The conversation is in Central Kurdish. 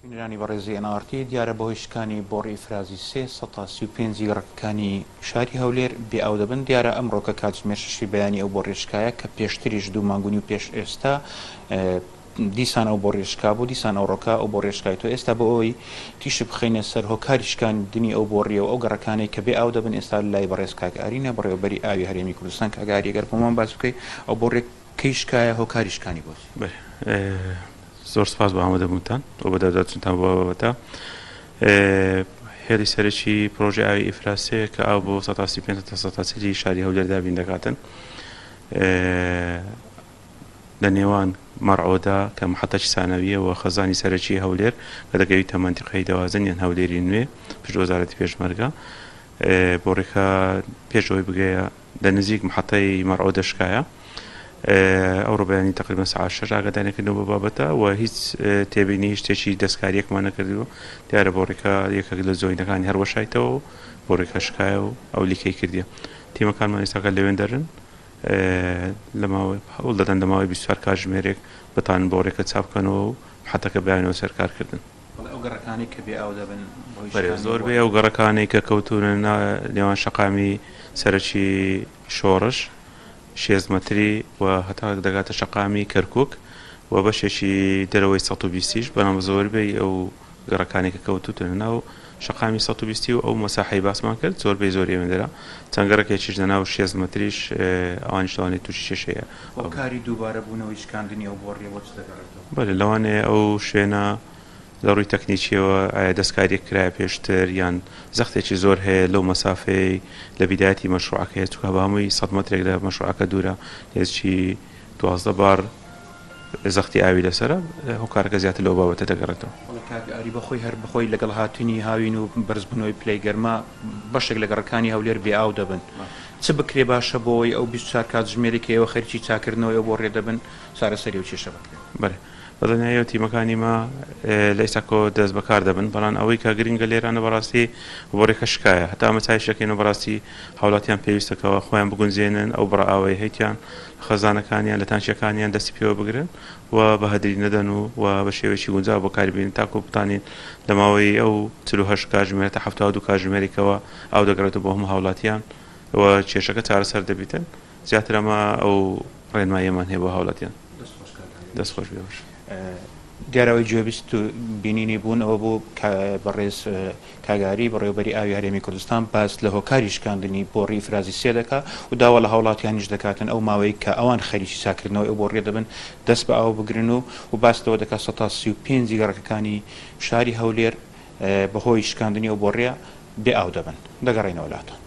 بینەرانی بەڕێزی ئێن ئاڕ تی، دیارە بەهۆی شکانی بۆڕی ئیفرازی سێ سەتا 35 ی گەڕەکەکانی شاری هەولێر بێ ئاو دەبن، دیارە ئەمڕۆکە کاتژمێر شەشی بەیانی ئەو بۆڕیە شکایە کە پێشتریش دوو مانگ و نیو پێش ئێستا دیسان ئەو بۆڕیە شکابوو، دیسان ئەوڕۆکە ئەو بۆڕیە شکایتەوە، ئێستا بۆ ئەوەی تیشک بخەینە سەر هۆکاری شکاندنی ئەو بۆڕیە و ئەو گەڕەکانەی کە بێ ئاو دەبن ئێستا لای بەڕێز کاک ئارینە بەڕێوەبەری ئاوی هەرێمی کوردستان، کاک ئاری ئەگەر بۆمان باس بکەی ئەو بۆڕیە کەی شکایە هۆکاری شکانی بۆچی؟ بەلێ زۆر سپاس بۆ ئامادەبوونتان و بەدواداچوونتان بۆ ئەو بابەتە. هێڵی سەرەکی پرۆژەی ئاوی ئیفراز سێ کە ئاو بۆ 35 تا 40 شاری هەولێر دابین دەکاتن لە نێوان مەڕعۆدا کە محەتەکی سانەویە و خەزانی سەرەکی هەولێر کە دەکەویتە مەنتیقەی دەوازن یان هەولێری نوێ پشت وەزارەتی پێشمەرگە بۆڕێکە پێش ئەوەی بگەیە لە نزیک محەتەی مەڕعۆدە شکایە ئەوڕۆ بەیانی تقریبا سەعات شەش ئاگاداری کردنەوە بۆ بابەتە و هیچ تێبینی هیچ شتێکی دەستکاریەکمان نەکردووە دیارە بۆڕێکە یەکێک لە جۆینەکانی هەروەشایتەوە و بۆڕێکە شکایە و ئەو لیکەی کردیە تیمەکانمان ئێستاکە لەوێن دەرن لە ماوەی هەوڵ دەدەن لە ماوەی 24 کاتژمێرێک بتانن بۆڕێکە چاک بکەنەوە و محەتەکە بەیانەوە سەر کارکردن. بەڵێ ئەو گەڕەکانەی کە بێ ئاو دەبن بەهۆی بەرێ شکانی زۆربەی بۆڕی. ئەو گەڕەکانەی کە کەوتوونە نێوان شەقامی سەرەکی شۆڕش شێست مەتری و هەتا دەگاتە شەقامی کەرکوک و بەشێکی دەرەوەی 120 یش بەڵام زۆربەی ئەو گەڕەکانەی کە کەوتووتەنە ناو شەقامی 120 و ئەو مەساحەی باسمان کرد زۆربەی زۆری ئەوێندەرە چەند گەڕەکێکیش لە ناو شێست مەتریش ئەوانیش لەوانەیە تووشی کێشەی ئاو بن. هۆکاری دووبارە بوونەوەی شکاندنی ئەو بۆڕیە بۆ چ دەگەڕێتەوە؟ بەلێ لەوانەیە ئەو شوێنە لە ڕووی تەکنیکیەوە ئایا دەستکاریەک کرایە پێشتر یان زەختێکی زۆر هەیە لەو مەسافەیەی لە بیدایەتی مەشروعەکە هەیە چونکە بە هەمووی سەد مەترێک لە مەشروعەکە دوورە نێزیکی 12 بار زەختی ئاوی لەسەرە هۆکارەکە زیاتر لەو بابەتە دەگەڕێتەوە. بەڵێ کاک ئاری بەخۆی هەر بەخۆی لەگەڵ هاتنی هاوین و بەرزبوونەوەی پلەی گەرما بەشێک لە گەڕەکانی هەولێر بێ ئاو دەبن چ بکرێ باشە بۆ ئەوەی ئەو 24 کاتژمێرەی کە ئێوە خەریکی چاککردنەوەی ئەو بۆڕیە دەبن چارەسەری ئەو کێشە بکرێت. بەلێ بەدڵنیاییەوە تیمەکانی مە لە ئێستاکەوە دەست بەکار دەبن، بەڵام ئەوەی کە گرنگە لێرانە بەڕاستی بۆڕیەکە شکایە، هەتا ئەمە چایش دەکەینەوە بەڕاستی هاوڵاتیان پێویستە کەوا خۆیان بگونجێنن ئەو بڕە ئاوەی هەیتیان لە خەزانەکانیان لە تانکیەکانیان دەستی پێوە بگرن و بە هەدری نەدەن و و بە شێوەیەکی گونجاو بەکاری بێنن تاکو بتانین لە ماوەی ئەو 48 کاتژمێر تا 72 کاتژمێری کەوا ئاو دەگەڕێتەوە بۆ هەموو هاوڵاتیان و کێشەکە چارەسەر دەبیتن. زیاتر ئەمە ئەو ڕێنماییەمان هەیە بۆ هاوڵاتیان. دەست خۆش کاک ئاری. دەست خۆش بێوەش. دیارە ئەوەی گوێبیست و بینینی بوون ئەوە بوو کە بەڕێز کاک ئاری بەڕێوەبەری ئاوی هەرێمی کوردستان باس لە هۆکاری شکاندنی بۆڕی ئیفرازی سێ دەکا و داوا لە هاوڵاتیانیش دەکاتن ئەو ماوەی کە ئەوان خەریکی چاککردنەوەی ئەو بۆڕیە دەبن دەست بە ئاو بگرن و و باس لەوە دەکات 35% ی گەڕەکەکانی شاری هەولێر بەهۆی شکاندنی ئەو بۆڕیە بێ ئاو دەبن. دەگەڕێینەوە لاتان.